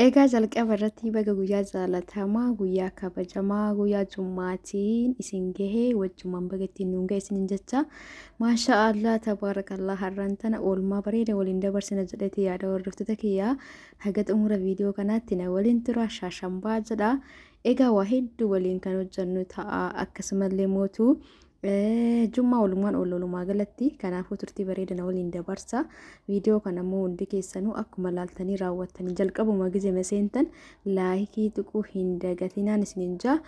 Egaa jalqaba irratti baga guyyaa jaalatamaa, guyyaa kabajamaa, guyyaa Jummaatiin isin gahe wajjumaan baga ittiin nuun gahe isinin jecha. Maasha Allah tabaarakallah har'aan tana oolmaa bareeda waliin dabarsina jedheeti yaada hordoftoota kiyyaa haga xumura viidiyoo kanaatti na waliin tura shaashambaa jedha. Egaa waa hedduu waliin kan hojjannu ta'a akkasumallee mootuu Jummaa walumaan oolla walumaa galatti kanaafuu turtii bareeda na waliin dabarsa. Viidiyoo kana immoo hundi keessanuu akkuma laaltanii raawwattanii jalqabuma gizema seentan laayikii tuquu hin dagatinaan isinin jaa.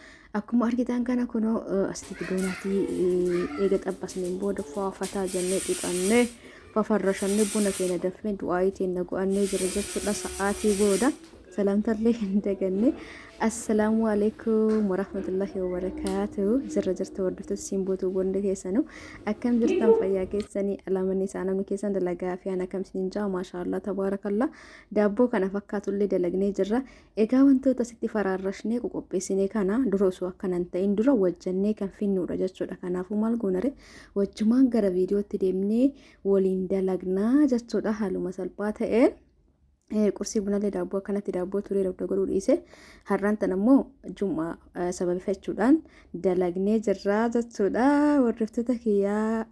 Akkuma argitan kana kunoo asitti doonaatii eega xabbasneen booda faafataa jennee dhiqannee fafarrashannee buna keenya dafnee du'aayii teenya go'annee jira jechuudha sa'aatii booda. Salaamtallee hin daganne. Assalaamu alaikum warahmatullahi wabarakaatu. Jirra jirtu hordoftoota simbootuu hundi keessanuu akkam jirtan fayyaa keessanii alaamanni isaa namni keessan dalagaa fi ana akkam isiniin jaa maashaallah tabaarakallah. Daabboo kana fakkaatullee dalagnee jirra. Egaa wantoota asitti faraarrashnee qoqopheessinee kana dura osoo akkana hin ta'in dura wajjannee kan finnuudha jechuudha. Kanaafuu maal goonare wajjumaan gara viidiyootti deemnee waliin dalagnaa jechuudha haaluma salphaa ta'een. Qursii bunallee daabboo akkanatti daabboo turee dugda godhuu dhiise har'aan tan ammoo jum'aa sababifachuudhaan dalagnee jirraa jechuudha. Hordoftoota kiyyaa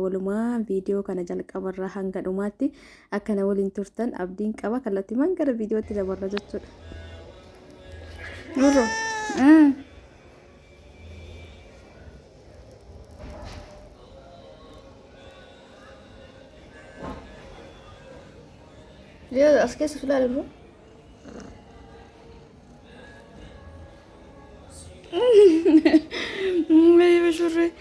walumaa viidiyoo kana jalqabarraa hanga dhumaatti akkana waliin turtan abdiin qaba. Kallattiimaan gara viidiyootti dabarra jechuudha. Nurro. Yoo as keessa filaa jiru. Shurree.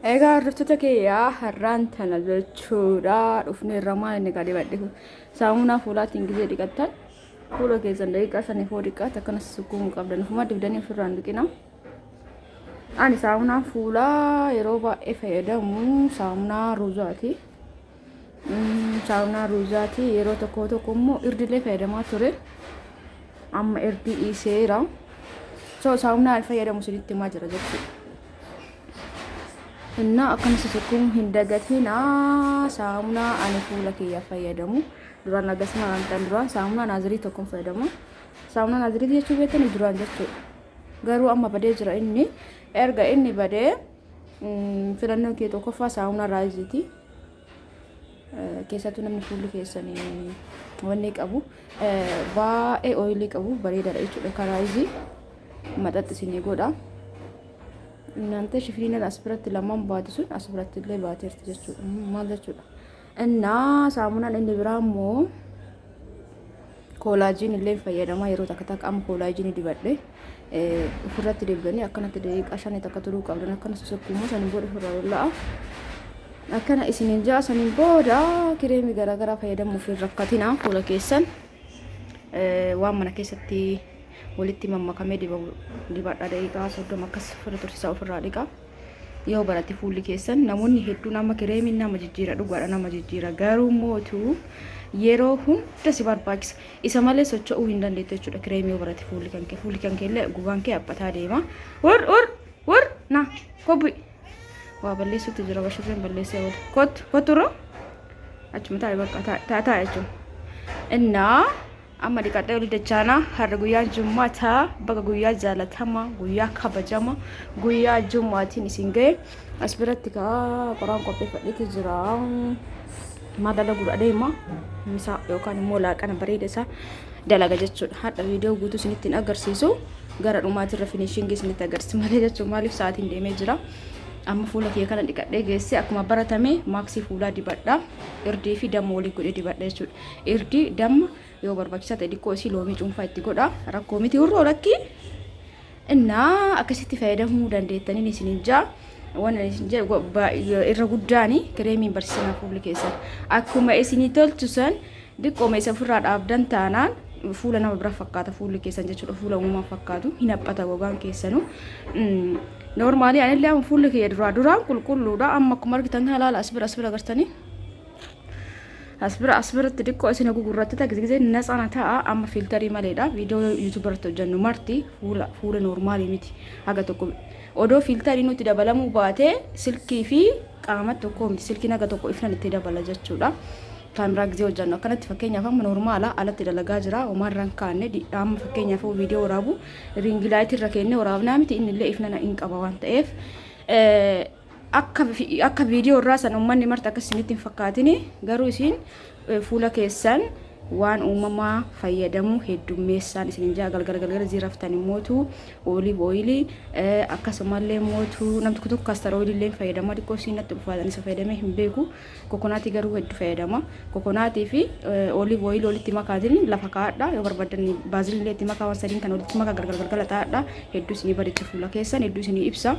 Egaa hordoftoota kiyyaa har'aan tana jechuudha. Dhufnee irra maal inni kadhibadhe kun saamunaa fuulaatiin gizee dhiqattan fuula keessan daqiiqaa shaniif hoo dhiqaate akkanas sukkuumuu qabdan ofumaa dibdanii ofirraa hin dhiqina. Ani saamunaa fuulaa yeroo baay'ee fayyadamu saamunaa ruuzaati. Saamunaa ruuzaati yeroo tokko tokko immoo irdilee fayyadamaa ture. Amma irdii dhiiseera. So saamunaa ani fayyadamu isinitti himaa jira jechuudha. Innaa akkana sisukkuumuu hin dagatinaa saamunaa ani fuula kiyya fayyadamu. Duraan agasuma kan duraan saamunaa naazirii tokkon fayyadama. Saamunaa naazirii jechuu beektanii duraan jechuudha. Garuu amma badee jira inni. Erga inni badee filannoon kee tokkoffaa saamunaa raayiziiti. Keessattuu namni fuulli keessan wanni qabu baay'ee ooyilii qabu bareedaadha jechuudha. Kan raayizii maxaxi isinii godha. Naantee shifiriinan as biratti lamaan baate sun as biratti illee baateerti jechuudha. Maal jechuudha? Innaa saamunaan inni biraa immoo koolaajiin illee fayyadama yeroo takka takka amma koolaajiin dibadhe ofirratti dibdanii akkanatti daqiiqaa shanii takka turuu qabdan akkana sosokkuummoo saniin booda ofirraa lolla'a. Akkana isiniin ja'a saniin booda kireemii garaagaraa fayyadamuuf hin rakkatina fuula keessan waan mana keessatti walitti mammakamee dibamu dibadha daqiiqaa 30 akkas ofirra tursiisaa ofirraa dhiqa. Yoo barate fuulli keessan namoonni hedduun amma kireemiin nama jijjiira dhugaadha nama jijjiira garuu mootu yeroo hunda si barbaachisa isa malee socho'uu hin dandeettu jechuudha kireemii yoo barate fuulli kan kee fuulli kan kee illee gogaan kee haphataa deema wur wur wur na kobbi waa balleessutti jira bashirreen balleessee wal kottu kottu irra achuma taa'e bakka taa'e taa'e jechuudha innaa Amma dhiqadhee oli dachaana har'a guyyaan jummaata baga guyyaa jaalatama guyyaa kabajama guyyaa jummaatiin isin ga'e as biratti kaa qoraan qopheeffadheeti jira maal dalaguudha adeema misaa yookaan immoo laaqana bareeda isaa dalaga jechuudha har'a viidiyoo guutuu isinitti hin agarsiisu gara dhumaatirra finishingi isinitti agarsiisu malee jechuun maaliif sa'aatiin deemee jira amma fuula kiyya kana dhiqadhee geesse akkuma baratame maaksii fuulaa dibadha irdii fi damma walii godhee dibadha jechuudha Irdii, damma, yoo barbaachisaa ta'e diqqoo isii loomii cuunfaa itti godha. Rakkoo miti hurroo lakkii. Innaa akkasitti fayyadamuu dandeettaniin isiniin jaa. Waan ani isin jedhu irra guddaani kireemiin barsiisanaa fuulli keessan. Akkuma isinii tolchu san diqqooma isa ofirraa dhaabdan taanaan fuula nama bira fakkaata fuulli keessan jechuudha. Fuula uumamaa fakkaatu hin haphata gogaan keessanuu. Noormaalii anillee amma fuulli kiyya duraa duraan qulqulluudha. Amma akkuma argitan kana laala as bira as bira gartanii. As bira as biratti xiqqoo isin gugurrattata gizgizee natsana ta'a amma fiiltarii maleedha viidiyoo yuutuubii irratti hojjennu marti fuula fuula noormaalii miti haga tokko odoo fiiltarii nutti dabalamuu baatee silkii fi qaama tokko miti silkiin haga tokko ifnan itti dabala jechuudha. Kaameraa gisee hojjannu akkanatti fakkeenyaaf amma normaala alatti dalagaa jira homaa irra hin kaanne amma fakkeenyaaf viidiyoo waraabu ring light irra keenne waraabnaa miti inni illee ifnana hin qaba waan ta'eef akka akka viidiyoo irraa san uummanni marti akka isinitti hin fakkaatini garuu isin fuula keessan waan uumamaa fayyadamuu heddummeessaan isinin jaa galgala galgala ziiraftan immootu olive oil akkasumallee mootu namni tokko tokko castor oil illee fayyadama xiqqoo isiin natti ulfaatan isa fayyadamee hin beeku Kokonaatii garuu heddu fayyadama. Kokonaatii fi olive oil walitti makaatiin lafa kaa'adha. Yoo barbaadan baaziliin illee itti makaa waan sadiin kan walitti makaa galgala galgala xaa'adha. Hedduu isinii bareecha fuula keessan hedduu isinii ibsa.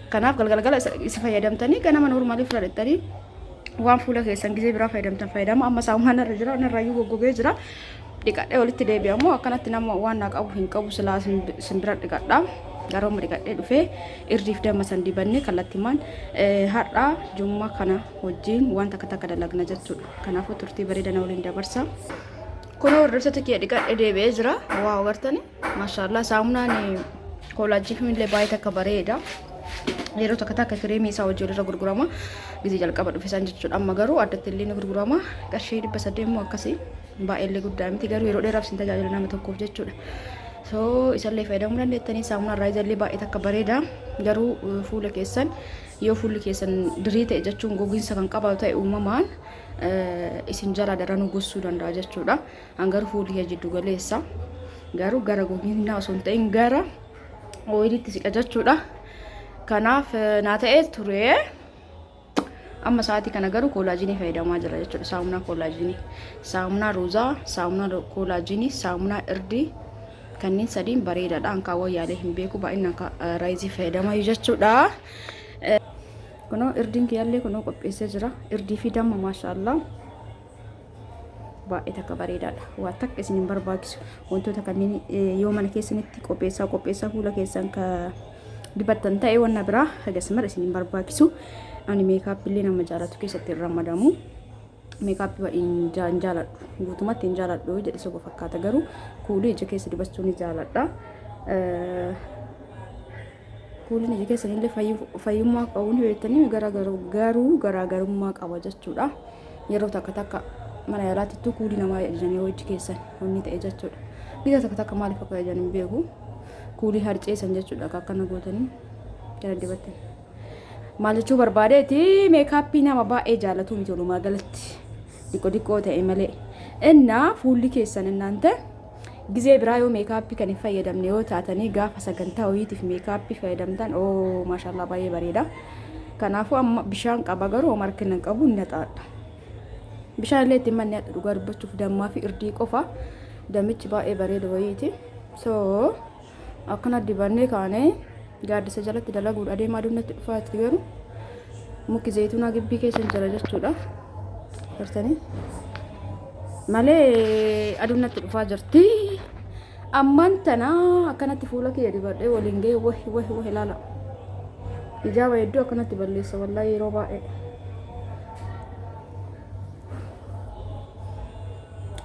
Kanaaf galgala galgala isa fayyadamtanii ganama noormaalii fudhadhattanii waan fuula keessan gizee biraa fayyadamtan fayyadama. Amma saamunaan irra jira irraayyuu goggogee jira. Dhiqadhee walitti deebi'amu akkanatti nama waan naa qabu hin qabu silaa simbira dhiqadha. Garuu amma dhiqadhee dhufee irriif damma san dibannee kallattimaan har'a jumma kana wajjin waan takka takka dalagna jechuudha. Kanaafuu turtii bareeda na waliin dabarsa. Kunoo hordoftoota kiyya dhiqadhee deebi'ee jira. Waa agartani. Maashaallah saamunaan koolaajii illee baay'ee takka bareeda. Yeroo takka takka kireemii isaa wajjin irra gurgurama. Gizee jalqaba dhufe san jechuudha. Amma garuu addatti illee ni gurgurama. Qarshii 800 immoo akkasii. Baay'ee illee guddaa miti garuu yeroo dheeraaf isin tajaajila nama tokkoof jechuudha. So isallee fayyadamuu dandeettanii saamunaan raayiza illee baay'ee takka bareeda. Garuu fuula keessan yoo fuulli keessan dirii ta'e jechuun gogiinsa kan qabaatu ta'e uumamaan isin jalaa daranuu gossuu danda'a jechuudha. An garuu fuulli kee jiddu galeessa. Garuu gara gogiinaa osoo hin ta'in gara ooyiliitti siqa jechuudha. Kanaaf naa ta'ee ture. Amma sa'aatii kana garuu koolaajinii fayyadamaa jira jechuudha. Saamunaa koolaajinii, saamunaa ruuzaa, saamunaa koolaajinii, saamunaa irdii kanneen sadiin bareedaadha. An kaawwan yaalee hin beeku baay'inaan raayizii fayyadamaa jechuudha. Kunoo irdiin kiyyaallee kunoo qopheessee jira. Irdii fi damma maashaallah. Baay'ee takka bareedaadha. Waa takka isin hin barbaachisu. Wantoota kanneen yoo mana keessanitti qopheessaa qopheessaa fuula keessan ka dibattan ta'e wanna biraa hagas mara isin hin barbaachisu. Ani meekaappii illee nama jaalatu keessatti hin ramadamu. Meekaappii hin jaaladhu. Guutumatti hin jaaladhu jedhe soba fakkaata garuu kuulii ija keessa dibachuu ni jaaladha. Kuuliin ija keessanillee fayyummaa qabu ni beektanii garuu garaagarummaa qaba jechuudha. Yeroo takka takka mana yaalaatittuu kuulii namaa ajajan yoo ijji keessan wanni ta'e jechuudha. Gita takka takka maaliif akka ajajan hin beeku. Kuulii harceessan jechuudha akka akkana gootanii jala dibattan. Maal jechuu barbaadeeti meekaappii nama baay'ee jaallatu miti walumaa galatti. Diqqoo diqqoo ta'e malee. Innaa fuulli keessan innaan ta'e gizee biraa yoo meekaappii kan hin fayyadamne yoo taatanii gaafa sagantaa wayiitiif meekaappii fayyadamtan oo maashaallah baay'ee bareeda. Kanaafuu amma bishaan qaba garuu homa harkina hin qabu ni haxaadha. Bishaan illee ittiin manni hadha dhugaa dubbachuuf dammaa fi irdii qofa. Damichi baay'ee bareeda wayiiti. So akkana dibannee kaanee gaaddisa jalatti dalaguudha adeemaa dunnatti dhufaatti garuu muki zayituunaa gibbii keessa hin jira jechuudha. Gartanii malee aduun natti dhufaa jirti. Ammaan tana akkanatti fuula kiyya dibadhee waliin gahee wahi wahi wahi ilaala. Hijaaba hedduu akkanatti balleessa wallaahi yeroo baay'ee.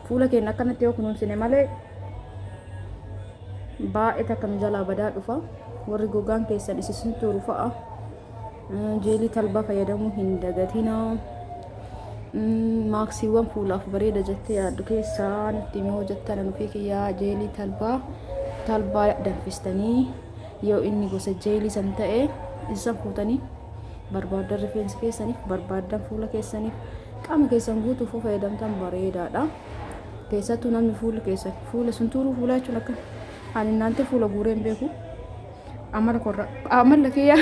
Fuula keenya akkanatti yoo kunuunsine malee baay'ee takka nu jalaa badaa dhufa. Warri gogaan keessan isin turu fa'a. Jeelii talbaa fayyadamuu hin dagatinaa. Maaksiiwwan fuulaaf bareeda jettee yaaddu keessaa nutti himi hoo jettan an ofii kiyyaa jeelii talbaa talbaa danfistanii yoo inni gosa jeelii san ta'e isa fuutanii barbaaddan rifeensa keessaniif barbaaddan fuula keessaniif qaama keessan guutuuf yoo fayyadamtan bareedaadha. Keessattuu namni fuulli keessan fuula sun tuuruu fuulaa jechuun akka ani naante fuula guuree hin beeku. Amala korra amala kiyya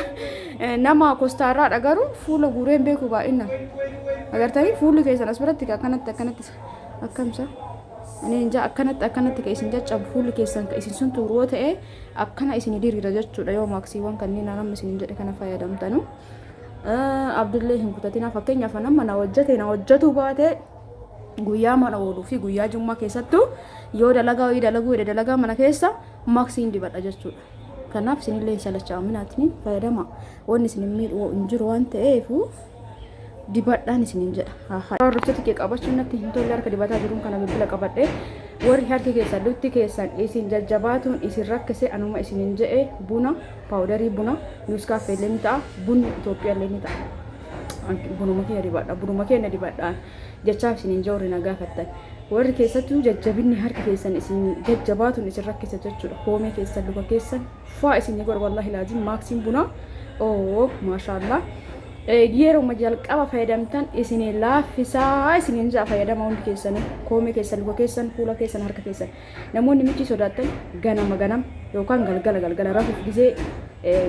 nama kostaarraadha garuu fuula guuree hin beeku baay'inaan. Agartanii fuulli keessan as biratti akkanatti akkanatti akkamsa ani hin jaa akkanatti akkanatti ka isin caccabu fuulli keessan ka isin sun tuuru yoo ta'e akkana isin diriira jechuudha yoo maaksiiwwan kanneen nama isin jedhe kana fayyadamtanu. Abdullee hin kutatinaa fakkeenyaaf nama na hojjete na hojjetuu baate guyyaa mana ooluu fi guyyaa jummaa keessattuu yoo dalagaa wayii dalaguu jedhe dalagaa mana keessa maaksiin dibadha jechuudha. Kanaaf isinillee hin salacha'aminaatiin fayyadama. Wanni isin hin miidhu hin jiru waan ta'eef dibadhaan isinin jedha. Hordoftoota kee qabachuun natti hin tolle harka dibataa jiruun kana bilbila qabadhe warri harki keessan lutti keessan isin jajjabaatuun isin rakkise anuma isinin jedhe buna paawudarii buna nuuskaaffee illee ni ta'a bunni Itoophiyaa illee ni ta'a. Bunuma kiyya dibadha, bunuma keenya dibadhaan jechaaf isiniin jaa warri na gaafattan. Warri keessattuu jajjabinni harka keessan isin jajjabaatuun isin rakkisa jechuudha. Koomee keessan, luka keessan faa isin ni godha, wallaahi laazim maaksiin bunaa. Oo maashaallah. Yeruma jalqaba fayyadamtan isin laaffisaa isiniin ja'a, fayyadama hundi keessanii, koomee keessan, luka keessan, fuula keessan, harka keessan. Namoonni michii sodaattan ganama ganama yookaan galgala galgala rafuuf gizee,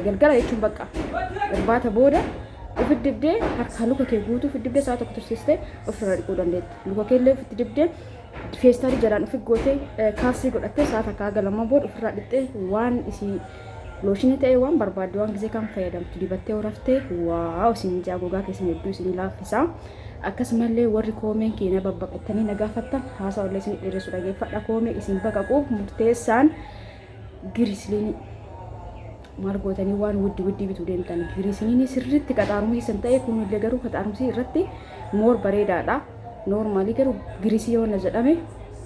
galgala jechuun bakka irbaata booda ofitti dibdee harka luka kee guutuu ofitti dibdee sa'a tokko tursiistee ofirraa dhiquu dandeetta. Luka kee illee ofitti dibdee feestaalii jalaan ofi gootee, kaalsii godhattee sa'a takka haga lama booda ofirraa dhiqxee waan isii looshinii ta'ee waan barbaadde waan gizee kan fayyadamtu dibattee horaftee, wow isin jaa, gogaa keessan hedduu isinii laaffisa. Akkasumallee warri koomeen keenya babbaqattanii na gaafattan, haasaa illee isin dheeressu dhageeffadha. Koomee isin baqaquuf murteessaan giriisiliinii. Maal gootanii waan wuddi wuddii bituu deemtan? Giriisiliinii sirriitti qaxaarumsi san ta'e kunillee garuu qaxaarumsi irratti more bareedaadha. Normally garuu giriisii yoo na jedhame,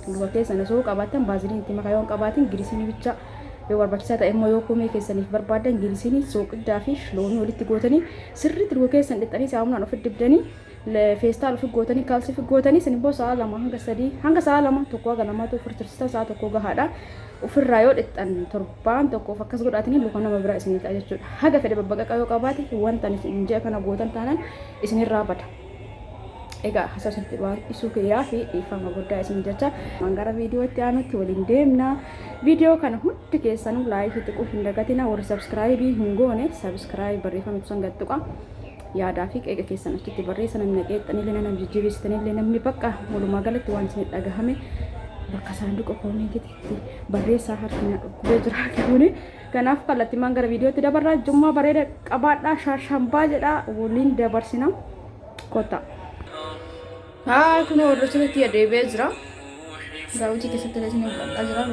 luka keessan osoo qabaattan baaziliin itti makaa, yoo hin qabaatin giriisiinii bicha, yoo barbaachisaa ta'e immoo yoo koomee keessaniif barbaadan giriisiinii, sooqiddaa fi loomii walitti gootanii sirriitti luka keessan dhixxanii, saamunaan ofitti dibdanii, feestaal ofi gootanii, kaalsii ofi gootanii, isin immoo sa'a 2 hanga 3, hanga sa'a 2, tokko haga lamaatu ofirra tursiisan, sa'a tokko gahaadha. Ofirraa yoo dhixxan torbaan tokkoof akkas godhaatanii luka nama biraa isinii ta'a jechuudha. Haga fedhe babbaqaqa yoo qabaate wanta isin ji'a kana gootan taanaan isinirraa bada. Egaa hasaa isinitti baay'isuu kiyyaa fi dhiifama guddaa isin jecha gara viidiyootti aanutti waliin deemna. Viidiyoo kana hundi keessanuu like tuquu hin dagatina. Warri subscribe hin goone subscribe barreeffama ibsan gad tuqa. Yaadaa fi qeeqa keessan achitti barreessa. Namni qeexxanillee, nama jajjabeessitanillee, namni bakka walumaa galatti waan isin dhagahame bakka saanduqa koomentiitti barreessaa. Harki na dhukkubee jira kuni. Kanaaf kallattimaan gara viidiyootti dabarraa. Jummaa bareeda qabaadhaa, shaashambaa jedhaa waliin dabarsina, kottaa. Haa, kun hordoftoota kiyya, deebi'ee jira. Gaawwitii keessatti illee isin mul'ataa jira.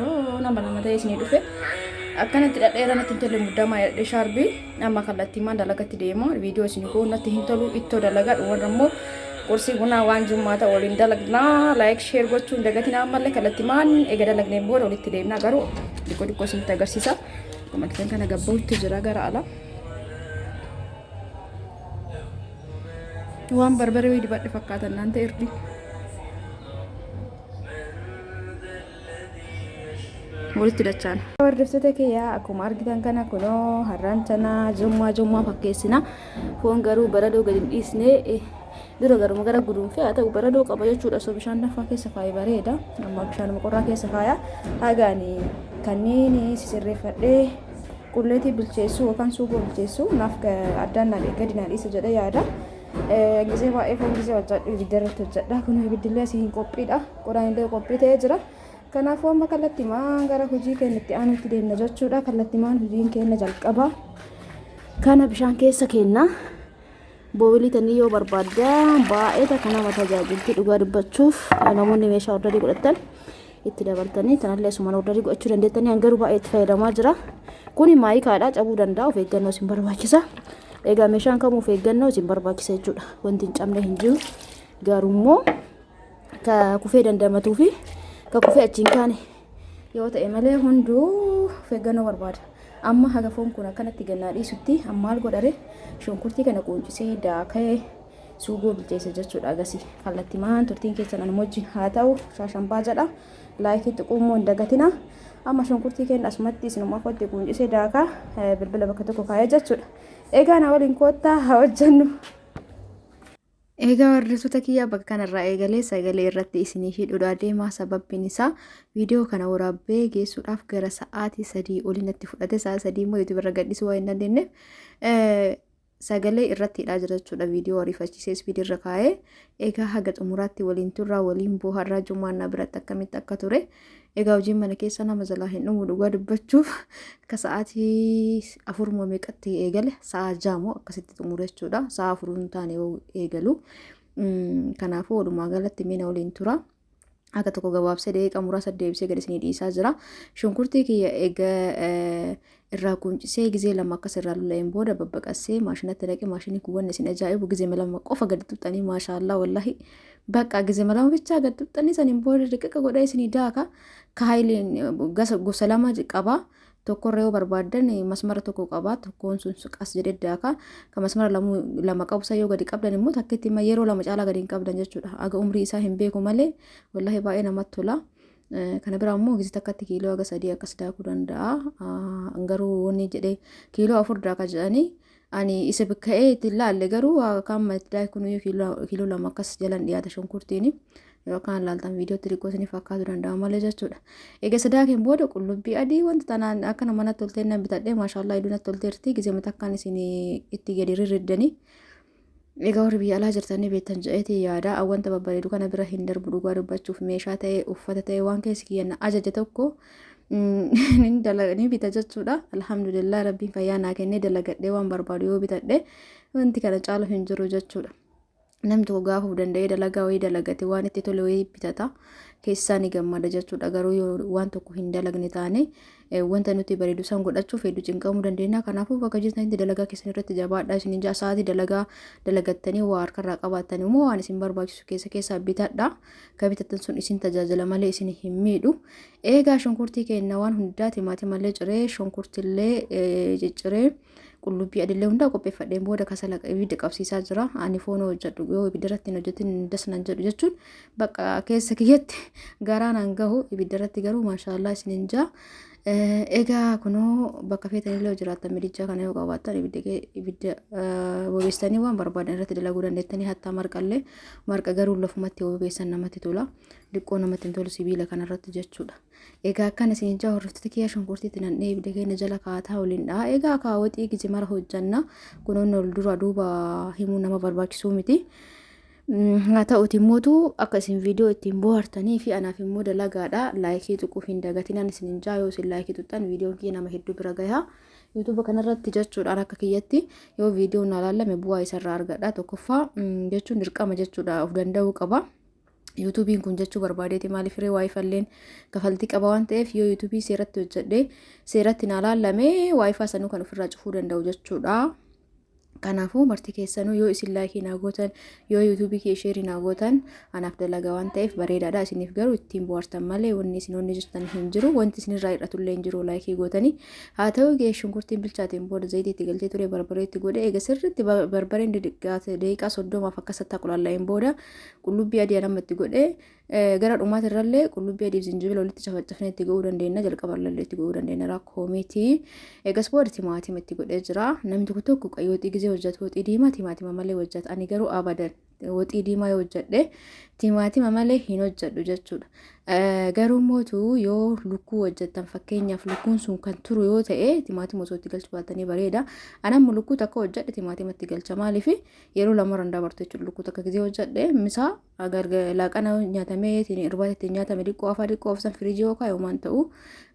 Nama lama ta'ee isinii dhufe. Akkanatti dhadheera natti hin tolle, muddamaa jedhee shaarbii amma kallattiimaan dalagatti deema. Viidiyoo isin koo natti hin tolu, ittoo dalagaa dhumarra immoo qursii bunaa waan jummaa ta'u waliin dalagnaa. Like, share gochuun dagatinaa. Ammallee kallattiimaan eega dalagneen booda walitti deemnaa, garuu xiqqoo xiqqoo isinitti agarsiisa. Akkuma argitan kana gabbahutti jira gara ala. Waan barbaree wayii dibadhe fakkaatan naan ta'e irdi. Walitti dachaan. Hordoftoota kiyyaa, akkuma argitan kana kunoo har'aan tana jummaa jummaa fakkeessina. Foon garuu baradoo gadi hin dhiisne, dura garuma gara guduunfee haa ta'u baradoo qaba jechuudha. Osoo bishaan danfaa keessa kaa'e bareeda. Amma bishaanuma qorraa keessa kaaya. Hagaani kanneen sisirreeffadhee qulleetii bilcheessuu yookaan suugoo bilcheessuu naaf addaan naa gadi naa dhiisa jedhee yaada. Gisee baay'ee foon gisee hojjedhu ibidda irratti hojjedha. Kun ibiddillee asii hin qophiidha. Qoraan illee qophii ta'ee jira. Kanaafuu amma kallattimaan gara hojii keenya itti aanutti deemna jechuudha. Kallattimaan hojiin keenya jalqaba. Kana bishaan keessa kenna. Boowilii tanii yoo barbaaddan baay'ee takka nama tajaajilti, dhugaa dubbachuuf namoonni meeshaa order godhatan itti dabaltanii tanallee asumaan order godhachuu dandeettanii, garuu baay'ee itti fayyadamaa jira. Kuni maayikaadha, cabuu danda'a, of eeggannoo isin barbaachisa. Egaa meeshaan kamuu of eeggannoo isin barbaachisa jechuudha. Wanti hin cabne hin jiru. Garuu immoo ka kufee dandamatuu fi ka kufee achiin kaane yoo ta'e malee hunduu of eeggannoo barbaada. Amma haga foon kun akkanatti gannaa dhiisutti maal godhare? Shunkurtii kana quuncisee daakee suugoo bilcheessa jechuudha agasii. Kallattimaan turtiin keessan anuma wajjin haa ta'u, shaashambaa jedha. Like tuquu immoo hin dagatina. Amma shunkurtii keenya asumatti isinumaaf watti quuncisee daakaa bilbila bakka tokko kaa'ee jechuudha. Egaa na waliin koottaa haa hojjennu. Egaa hordoftoota kiyyaa, bakka kanarraa eegalee sagalee irratti isinii hidhuudhaa deema. Sababbiin isaa viidiyoo kana waraabee geessuudhaaf gara sa'aatii 3 olii natti fudhate. Sa'a 3 immoo YouTube irra gadhiisuu waan hin dandeenyeef sagalee irratti hidhaa jira jechuudha. Viidiyoo ariifachiisee speed irra kaa'ee. Egaa haga xumuraatti waliin turraa, waliin booharraa, jumaannaa biratti akkamitti akka ture. Egaa hojiin mana keessa nama jalaa hin dhumu, dhugaa dubbachuuf akka sa'aatii 4 moo meeqatti eegale, sa'a 6 moo akkasitti xumure jechuudha. Sa'a 4 hin taane yoo eegalu. Kanaafuu walumaa galatti mina waliin tura. Akka tokko gabaabsee daqiiqaa muraasa deebisee gad isinii dhiisaa jira. Shunkurtii kiyya egaa irraa quuncisee gizee lama akkas irraa lola'een booda babbaqassee maashinatti naqe. Maashinii kun wanni isin ajaa'ibu gizee lama qofa gadi tuqxanii, maashaallaa, wallahi bakka gizee lama bichaa gadi tuqxanii saniin booda riqiqa godhee isinii daaka. Ka haayiliin gosa lama qaba. Tokkorra yoo barbaaddan masmara tokko qaba. Tokkoon sun qas jedhee daaka. Kan masmara lama qabu san yoo gadi qabdan immoo takkitti yeroo lama caalaa gadi hin qabdan jechuudha. Aga umrii isaa hin beeku malee wallahi baay'ee namatti tola. Kana biraa immoo gizii takkatti kiiloo haga 3 akkas daakuu danda'a. Garuu wanni jedhee kiiloo 4 daaka jedhanii ani isa bikka'ee itti laalle, garuu kan itti daakuun kiiloo 2 akkas jalan dhiyaata shunkurtiin. Yoo akkaan laaltan viidiyootti xiqqoo isiniif fakkaatu danda'a malee jechuudha. Egaa sadaakeen booda qullubbii adii wanta tanaan akkana manatti toltee nan bitadhee, maashaallah, hedduu natti tolteerti. Gizee mata akkaan isin itti gadi rirriddanii. Egaa warri biyya alaa jirtanii beektan jedheeti yaada. Wanta babbareedu kana bira hin darbu dhugaa dubbachuuf, meeshaa ta'e, uffata ta'e, waan keessi kiyya ajaje tokko ni bita jechuudha. Alhamdulillah, rabbiin fayyaa naa kennee dalagadhee waan barbaadu yoo bitadhe wanti kana caalu hin jiru jechuudha. Namni tokko gaafa of danda'ee dalagaa wayii dalagate waan itti tole wayii bitata, keessaa ni gammada jechuudha. Garuu yoo waan tokko hin dalagne taane wanta nuti bareedu san godhachuuf hedduu cinqamuu dandeenya. Kanaafuu bakka jirtanitti dalagaa keessan irratti jabaadhaa isin ja'a. Sa'aatii dalagaa dalagattanii waa harkarraa qabaattan immoo waan isin barbaachisu keessa keessaa bitadha. Ka bitattan sun isin tajaajila malee isin hin miidhu. Eegaa shunkurtii keenya waan hundaa timaatimallee ciree, shunkurtillee cicciree, qullubbii adiillee hundaa qopheeffadheen booda kasala ibidda qabsiisaa jira. Ani foon hojjedhu yoo ibidda irratti hin hojjetin das nan jedhu jechuun bakka keessa kiyyatti garaa nan gahu, ibidda irratti garuu maashaallah isinin jaa. Egaa kunoo bakka feetanillee yoo jiraattan midijaa kana yoo qabaattan ibidda bobeessanii waan barbaadan irratti dalaguu dandeettanii, hattaa marqallee. Marqa garuu lafumatti yoo bobeessan namatti tola. Diqqoo namatti hin tolu sibiila kanarratti jechuudha. Egaa akkana isin jaa hordoftoota kiyya, shunkurtiitti nannee ibidda keenya jala kaataa waliin dha'a. Egaa kaawwaxii gizi mara hojjanna. Kunoonni ol dura duuba himuu nama barbaachisuu miti. Haa ta'uti immootu akka isin viidiyoo ittiin bohaartanii fi anaaf immoo dalagaadha. Laayikii tuquuf hin dagatinaan isin jaa. Yoo isin laayikii tuqxan viidiyoon kiyya nama hedduu bira gaha. Yuutuuba kanarratti jechuudhaan akka kiyyatti yoo viidiyoon naa laalame bu'aa isarraa argadha. Tokkoffaa jechuun dirqama jechuudha, of danda'uu qaba. Yuutuubiin kun jechuu barbaadeeti, maaliif ree, waayifalleen kafaltii qaba waan ta'eef, yoo yuutuubii seeratti hojjedhe seeratti naa laalame waayifaa sanuu kan ofirraa cufuu danda'u jechuudha. Kanaafuu marti keessanuu yoo isin laayikii naa gootan, yoo yuutuubii kee sheerii naa gootan, anaaf dalagaa waan ta'eef bareedaadha. Isiniif garuu ittiin bohaartan malee wanni isin wanni jettan hin jiru, wanti isinirraa hir'atullee hin jiru laayikii gootanii. Haa ta'u gee shunkurtiin bilchaateen booda zayitii itti galchee ture, barbaree itti godhe. Eega sirriitti barbareen didiqqaate daqiiqaa 30f akkasatti aqulallaa'een booda qullubbii adii amma itti godhe. Gara dhumaati irrallee qullubbii adii fi zinjibila walitti cafacafnee itti godhuu dandeenya, jalqaba irrallee itti godhuu dandeenya, rakkoo miti. Eegas booda timaatima itti godhee jira. Namni tokko tokko waxii gizee hojjetu waxii diimaa timaatima malee hojjeta. Ani garuu abadan waxii diimaa yoo hojjedhe timaatima malee hin hojjedhu jechuudha. Garuu mootu yoo lukkuu hojjettan, fakkeenyaaf lukkuun sun kan turu yoo ta'e, timaatima osoo itti galchuu baatanii bareeda. Ani amma lukkuu takka hojjedhe timaatima itti galcha, maaliif yeroo lamarra hin dabartu jechuudha. Lukkuu takka gizee hojjedhe misaa laaqana nyaatamee irbaata ittiin nyaatame xiqqoo afaa xiqqoo ofsan firiijii yoo kaa'e homaan ta'u.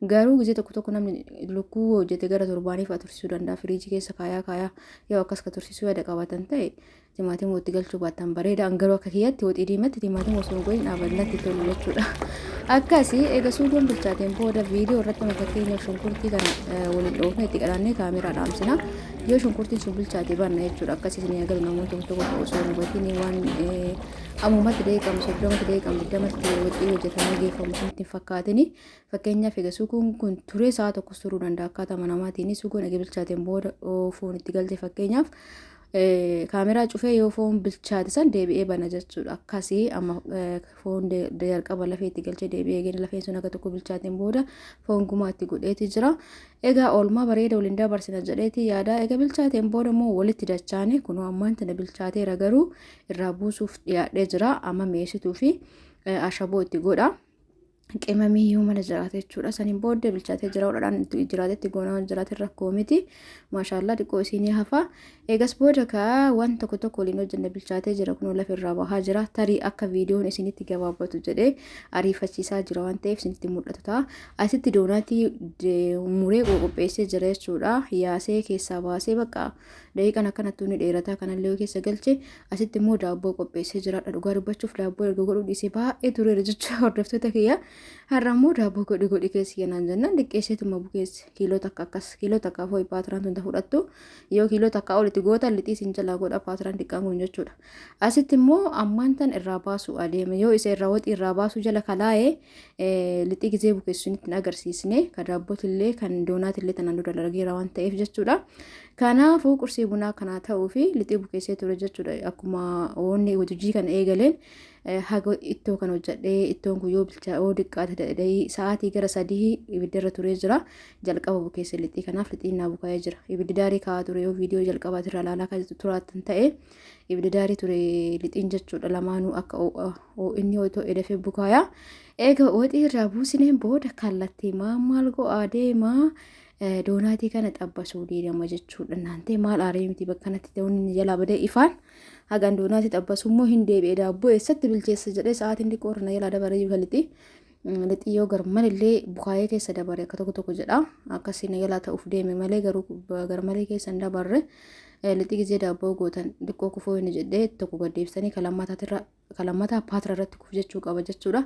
Garuu gizee tokko tokko namni lukkuu hojjete gara torbaanii fa'a tursiisuu danda'a firiijii keessa kaayaa kaayaa. Yoo akkas ka tursiisuu yaada qabaatan ta'e timaatima itti galchuu baattan bareeda. An garuu akka kiyyatti waxii diimatti timaatima osoo hin godhin dhaaban natti tolu jechuudha. Akkasii eega suugoon bilchaateen booda viidiyoo irratti amma fakkeenyaaf shunkurtii kana waliin dhoofne itti qadaannee kaameraa dhaamsina. Yoo shunkurtiin sun bilchaate banna jechuudha. Akkasii isin eegalu namoonni tokko tokko osoo hin hubatiin waan ammumatti daqiiqama 30tti daqiiqama 20tti waxii hojjetamee geeffamu isinitti hin fakkaatini. Fakkeenyaaf egaa suugoon kun turee sa'a tokkos turuu danda'a akkaataa namaatiin. Suugoon eega bilchaateen booda foon itti galte, fakkeenyaaf kaameraa cufee yoo foon bilchaate san deebi'ee bana jechuudha. Akkasii amma foon jalqaba lafee itti galchee deebi'ee eegeen lafeen sun akka tokko bilchaateen booda foon gumaa itti godheeti jira. Egaa oolmaa bareeda waliin dabarsina jedheeti yaada. Egaa bilchaateen booda immoo walitti dachaane. Kunoo ammaan tana bilchaateera, garuu irraa buusuuf dhiyaadhee jira. Amma mi'eessituu fi ashaboo itti godha. Qimamii yoo mana jiraate jechuudha. Saniin booddee bilchaatee jira, hodhadhaan itti jiraate itti goonaa waan jiraate rakkoo miti. Maashaallaa, xiqqoo isinii hafa. Eegas booda kaa waan tokko tokko waliin hojjenne, bilchaatee jira, kunoo lafa irraa bahaa jira. Tarii akka viidiyoon isinitti gabaabbatu jedhee ariifachiisaa jira waan ta'eef isinitti mul'atu ta'a. Asitti doonaatii muree qopheessee jira jechuudha. Yaasee keessaa baasee bakka daqiiqaan akkanattuu ni dheerataa, kanallee yoo keessa galche. Asitti immoo daabboo qopheessee jiraadha. Dhugaa dubbachuuf daabboo erga godhuu dhiisee baay'ee tureera jechuudha, hordoftoota kiyya. Har'a immoo daabboo godhi godhi keessi kennaan jennaan diqqeesseetuma bukeesse kiiloo takka akkas kiiloo takka fo'i paatiraan tun fudhattu yoo kiiloo takka olitti gootan lixii isin jalaa godha paatiraan diqqaan kun jechuudha. Asitti immoo ammaan tan irraa baasu adeema yoo isa irraa waxii irraa baasu jala kalaa'ee lixii gizee bukeessu isinitti hin agarsiisne kan daabbootillee kan doonaatillee tanaan dura dalageera waan ta'eef jechuudha. Kanaafuu qursii bunaa kanaa ta'uu fi lixii bukeessee ture jechuudha. Akkuma wanni hojii kana eegaleen haga ittoo kan hojjedhee ittoon kun yoo bilchaa yoo diqqaate dadhee sa'aatii gara 3 ibiddarra turee jira. Jalqaba bukeesse lixii kanaaf lixiin naa bukaa'ee jira. Ibiddi daarii kaa'aa ture yoo viidiyoo jalqabaatirraa ilaalaa kan turaatan ta'e ibiddi daarii ture lixiin jechuudha lamaanuu akka inni otoo edafee bukaaya. Eega waxii irraa buusineen booda kallattii maal go'aa deemaa doonaatii kana xabbasuu deema jechuudha. Naantee maal aaree miti bakka kanatti ta'uun inni jalaa badee ifaan hagan doonaatii xabbasu immoo hin deebi'e daabboo eessatti bilcheessa jedhee sa'aatiin xiqqoo irra na jalaa dabaree jiru lixii. Lixii yoo garmalillee bukaayee keessa dabare akka tokko tokko jedha. Akkasii na jalaa ta'uuf deeme malee garuu garmalee keessa hin dabarre. Lixii gizee daabboo gootan xiqqoo kufuu inni jedhee tokko gad deebisanii kan lammataatirra Ka lammataa paatra irratti kufu jechuu qaba jechuudha.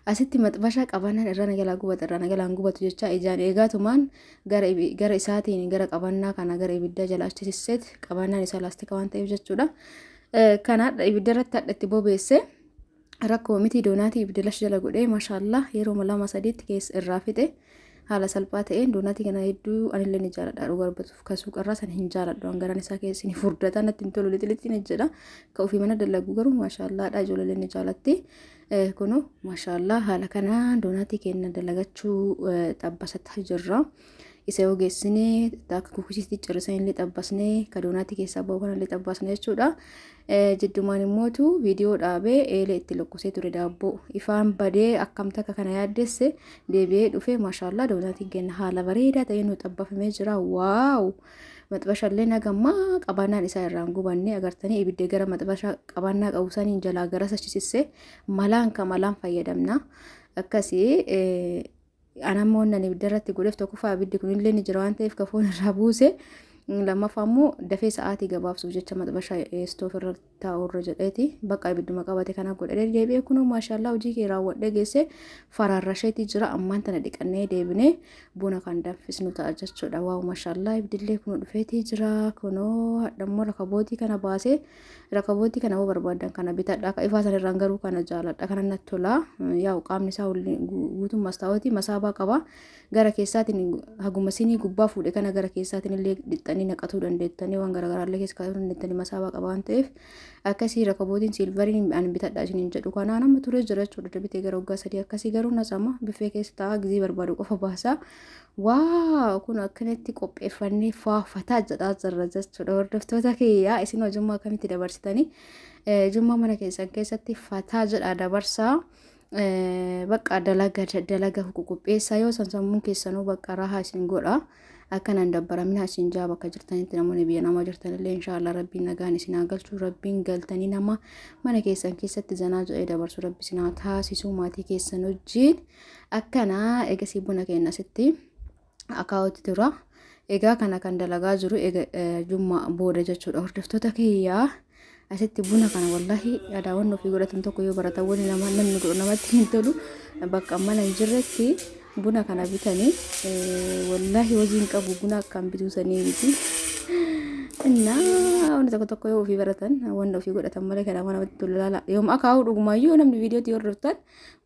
Asitti maxbashaa qabannaan irra na jalaa gubata irra na jalaan gubatu jecha ijaan eegaatumaan gara gara isaatiin gara qabannaa kana gara ibiddaa jala achi sisseet qabannaan isaa laastika waan ta'eef jechuudha. Kana ibidda irratti hadha itti bobeesse rakkoo miti doonaatii ibidda lash jala godhee maashaallah yeroo lama sadiitti keessa irraa fixe. Haala salphaa ta'een doonaatii kana hedduu anillee ni jaaladha dhugaa dubbatuuf kan suuqarraa sana hin jaaladhu hangaraan isaa keessa ni furdata natti hin tolu lixi ni jedha kan ofii mana dalagu garuu maashaallaadha ijoollee ni jaalatti kunoo maashaallaa haala kanaan doonaatii keenya dalagachuu xabbasataa jirra. Isa yoo geessine akka kukusiitti cirrisan illee xabbasne ka doonaatii keessaa bahu kanallee xabbasne jechuudha. Jiddumaan immootu viidiyoo dhaabee eelee itti lokkosee ture daabboo ifaan badee akkam takka kana yaaddesse deebi'ee dhufe maashaallaa doonaatiin keenya haala bareedaa ta'een nu xabbafamee jira waaw maxbashallee nagammaa qabannaan isaa irraan gubanne agartanii ibidda gara maxbasha qabannaa qabu saniin jalaa gara sachisisse malaan ka malaan fayyadamna akkasii Anammoo wannan ibidda irratti godheef tokkoffaa ibiddi kunillee ni jira waan ta'eef ka foon irraa buuse lammaffaa immoo dafee sa'aatii gabaabsuuf jecha maxbasha istoof irra taa'u irra jedheeti bakka ibidduma qabate kana godhee deebi'ee kunoo maashaallaa hojii kee raawwadhee geesse faraarrasheetii jira ammaan tana dhiqannee deebinee buna kan danfisnu ta'a jechuudha waaw maashaallaa ibidillee kunoo dhufeetii jira kunoo hadhammoo rakabootii kana baasee Rakabootii kana yoo barbaaddan kana bitadha. Ka ifaa sanirraan garuu kana jaaladha. Kana natti tola. Yaa'u qaamni isaa guutuun mastaawotii masaabaa qaba. Gara keessaatiin haguma sinii gubbaa fuudhe kana gara keessaatiin illee dhixxanii naqatuu dandeettanii waan garaagaraa illee keessa kaa'uu dandeettanii masaabaa qaba waan ta'eef akkasii rakabootiin siilvariin ani bitadha isiniin jedhu kanaa nama turee jira jechuudha. Bitee gara waggaa 3 akkasii garuu nasama bifee keessa taa'aa gizee barbaadu qofa baasaa. Waaw kun akkanatti qopheeffannee faafataa jedhaa jirra jechuudha. Hordoftoota kiyyaa isin hoo jummaa akkamitti dabarsitanii? Jummaa mana keessan keessatti fataa jedhaa dabarsaa. Bakka dalaga dalaga qopheessaa yoo san sammuun keessanuu bakka rahaa isin godha. Akkanaan dabbaraminaa isin jaa bakka jirtanitti namoonni biyya namaa jirtanillee inshaallah rabbiin nagaan isin haa galchu rabbiin galtanii nama mana keessan keessatti zanaa jedhee dabarsu rabbi isin haa taasisu maatii keessan wajjin. Akkana egasii buna keenya asitti akaawutti tura. Egaa kana kan dalagaa jiru eega jummaa booda jechuudha. Hordoftoota kiyyaa asitti buna kana wallahi adaawwan ofii godhatan tokko yoo baratan wani nama namni godhu namatti hin tolu bakka mana hin jirretti buna kana bitanii wallahi hojii hin qabu buna akkaan bituu sanii miti. Innaa wanti tokko tokko yoo ofii baratan wanta ofii godhatan malee kana namatti tolu laala. Yoom akaawuu dhugumaayyuu namni viidiyootti hordoftan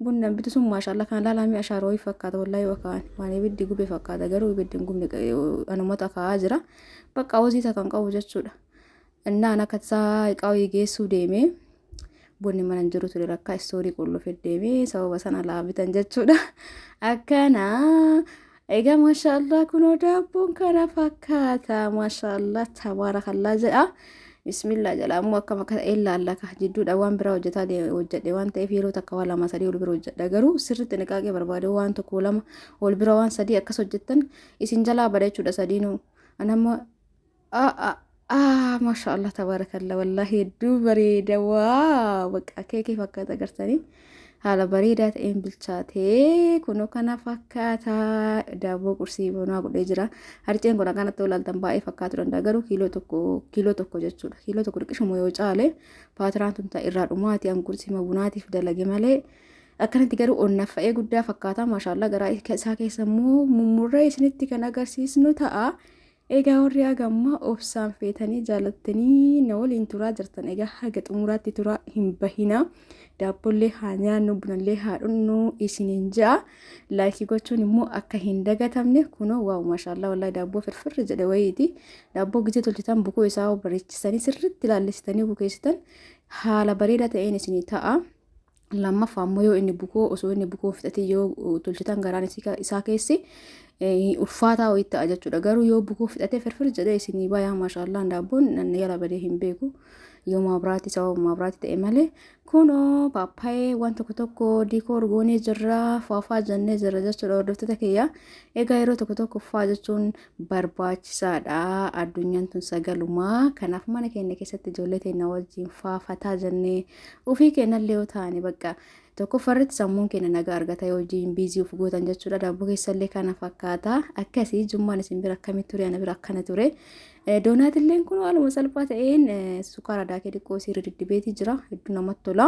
Bunni an bitu sun maashaallah kana laalaa mi'a ashaaroo wayii fakkaata wallahi yoo akaa'an waan ibiddi gube fakkaata garuu ibiddi hin gubne anumatu akaa'aa jira bakka hojii isa kan qabu jechuudha. Innaan akka tasaa iqaa wayii geessuu deemee bunni mana hin jiru ture rakkaa istoorii qullufe deemee sababa sana laa bitan jechuudha. Akkana egaa maashaallah kunoo daabboon kana fakkaata maashaallah tabaarakallaa jedha. Bismillah jedha ammoo akkam akka ta'e ilaalla ka jidduudha waan biraa hojjetaa hojjedhe waan ta'eef yeroo takka waan lama sadii ol bira hojjedha garuu sirriitti niqaaqee barbaade waan tokko lama ol bira waan sadii akkas hojjettan isin jalaa bada jechuudha sadiinuu anamma a maasha Allah tabaarakalla wallaahi hedduu bareeda waa bakka keekii fakkaata agartanii Haala bareedaa ta'een bilchaatee kunoo kana fakkaata. Daabboo qursii bunaa godhee jira. Harceen kun akkanatti yoo ilaaltan baay'ee fakkaatu danda'a garuu kiiloo tokko jechuudha. Kiiloo tokko xiqqishuma yoo caale paatiraan tun irraa dhumaati an qursii bunaatiif dalage malee Akkanatti garuu onnaffa'ee guddaa fakkaata. Maashaallah garaa isaa keessa immoo mummurree isinitti kan agarsiisnu ta'a. Egaa warri haga ammaa obsaan feetanii jaalattanii na waliin turaa jirtan egaa haga xumuraatti turaa hin bahina. Daabbollee haa nyaannu bunallee haa dhunnu isiniin ja'a. Laayikii gochuun immoo akka hin dagatamne kunoo waaw maashaallah wallaahi daabboo firfirri jedhe wayiiti. Daabboo gizee tolchitan bukoo isaa bareechisanii sirriitti laallessitanii bukeessitan haala bareedaa ta'een isinii ta'a. Lammaffaa immoo yoo inni bukoo osoo inni bukoo fixatee yoo tolchitan garaan isaa keessi ulfaataa wayii ta'a jechuudha. Garuu yoo bukoo fixatee firfir jedhee isinii bayaa maashaallah daabboon nan yala badee hin beeku. Yoo maabiraati sababa maabiraati ta'e malee kunoo paappaayee waan tokko tokko diikoor goonee jirra faafaa jennee jirra jechuudha hordoftoota kiyya. Egaa yeroo tokko tokko faa jechuun barbaachisaadha. Addunyaan tun sagalumaa kanaaf mana keenya keessatti ijoollee teenya wajjin faafataa jennee Ofii keenyallee yoo taane bakka tokkoffaarratti sammuun keenya nagaa argata yoo hojiin biizii of gootan jechuudha. Daabboo keessallee kana fakkaata. Akkasii jummaan isin bira akkamitti ture ana bira akkana ture. Doonaatilleen kun haaluma salphaa ta'een sukkaara daakee xiqqoo isiirra diddibeetii jira. Hedduu namatti tola.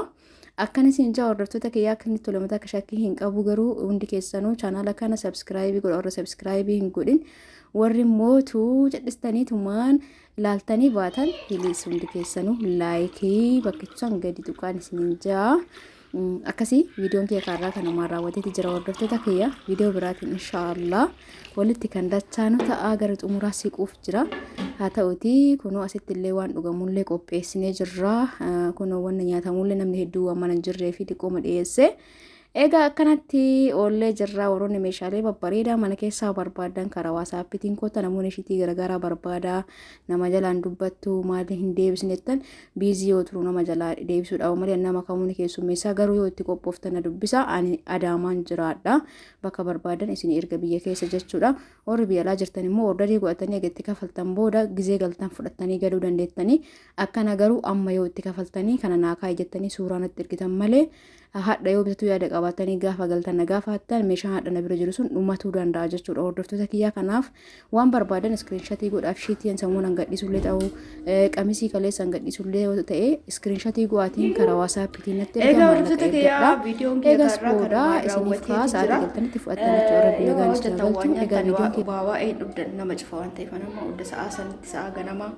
Akkana isin jaa hordoftoota kiyyaa akka inni tole mataa akka shakkii hin qabu garuu hundi keessanuu chaanaala kana sabskiraayibii godha warra sabskiraayibii hin godhin warri mootuu cadhistaniitumaan ilaaltanii baatan piliis hundi keessanuu laayikii bakkichaan gadi tuqaan isiniin jaa. Akkasii viidiyoon kiyya kaarraa kanumaan raawwateeti jira hordoftoota kiyya viidiyoo biraatiin inshaallah walitti kan dachaanu ta'a gara xumuraa siquuf jira. Haa ta'uti kunoo asitti illee waan dhugamullee qopheessinee jirra. Kunoo wanna nyaatamullee namni hedduu waan mana hin jirree fi xiqqooma dhiyeesse. Egaa akkanatti oollee jirra warroonni meeshaalee babbareedaa mana keessaa barbaadan karaa waasaappiitiin kottaa namoonni shiitii garagaraa barbaadaa nama jalaan dubbattu maali hin deebisnettan biizii yoo turu nama jalaa deebisuudhaaf malee nama kamuu ni keessummeessaa garuu yoo itti qophooftan na dubbisa ani adaamaan jiraadha bakka barbaadan isin erga biyya keessa jechuudha warri biyya alaa jirtan immoo ordarii godhatanii egaa itti kafaltan booda gizee galtan fudhattanii galuu dandeettanii akkana garuu amma yoo itti kafaltanii kana naa kaa'i jettanii suuraa natti ergitan malee Hadha yoo bitatuu yaada qabaatanii gaafa galtan na gaafattan meeshaan hadha na bira jiru sun dhumatuu danda'a jechuudha hordoftoota kiyyaa kanaaf waan barbaadan iskiriinshatii godhaaf shiitii sammuu nan gadhiisullee ta'u qamisii kaleessa hin gadhiisullee yoo ta'e iskiriinshatii go'aatiin karaa waasaappiitiin natti ergaa Egaa maallaqa hordoftoota kiyyaa ergadha. viidiyoon kiyya Eegas kaarraa booda kanumaan isiniif kaa raawwateeti sa'aatii jira. galtanitti fudhattan jechuudha rabbi Yoo nagaan isin hojjetan haa waan galchu. Egaa nyaattan viidiyoon kiyya waa waa'ee dhugdan nama cufa waan ta'eef nama hunda sa'aa sanitti sa'aa ganamaa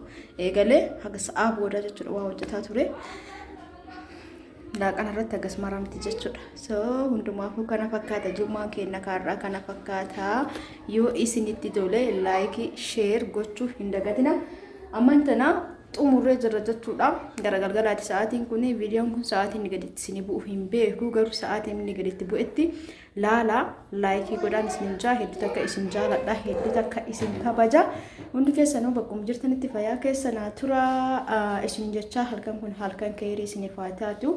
eegalee haga sa'aa booda jechuudha waa hojjetaa ture. Laaqana irratti hagas maraa miti jechuudha. So hundumaafuu kana fakkaata jummaan keenya kaarraa kana fakkaata. Yoo isinitti tole laayikii sheer gochuu hin dagatina. Amman tana xumurree jirra jechuudha. Gara galgalaati sa'aatiin kun viidiyoon kun sa'aatiin inni gaditti isinii bu'u hin beeku garuu sa'aatiin inni gaditti bu'etti laala laayikii godhaan isin jaa hedduu takka isin jaaladha hedduu takka isin kabaja hundi keessanuu bakkuma jirtanitti fayyaa keessa naa tura isin jechaa halkan kun halkan keerii isiniif haa taatu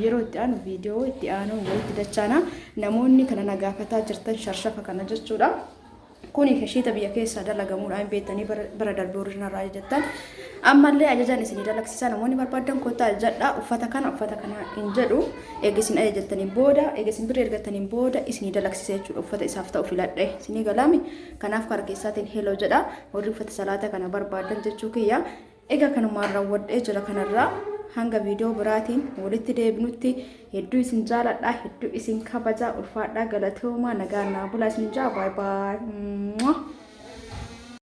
yeroo itti aanu viidiyoo itti aanu walitti dachaana namoonni kana na gaafataa jirtan sharshafa kana jechuudha. Kuni kashiita biyya keessaa dalagamuudha hin beektanii bara darbee warri narraa ajajattan. Ammallee ajajaan isinii dalagsiisa namoonni barbaadan kottaa ajajadhaa uffata kana uffata kana hin jedhu eega isin ajajattaniin booda eega isin birrii ergattaniin booda isinii dalagsiisa jechuudha uffata isaaf ta'u filadhe isinii galaami kanaaf karaa keessaatiin heloo jedha warri uffata salaata kana barbaadan jechuu kiyya Egaa kanumaan raawwadhee jira kanarraa hanga viidiyoo biraatiin walitti deebinutti hedduu isin jaaladha hedduu isin kabaja ulfaadhaa galatoomaa nagaan naa bulaa isin jaa baay baay.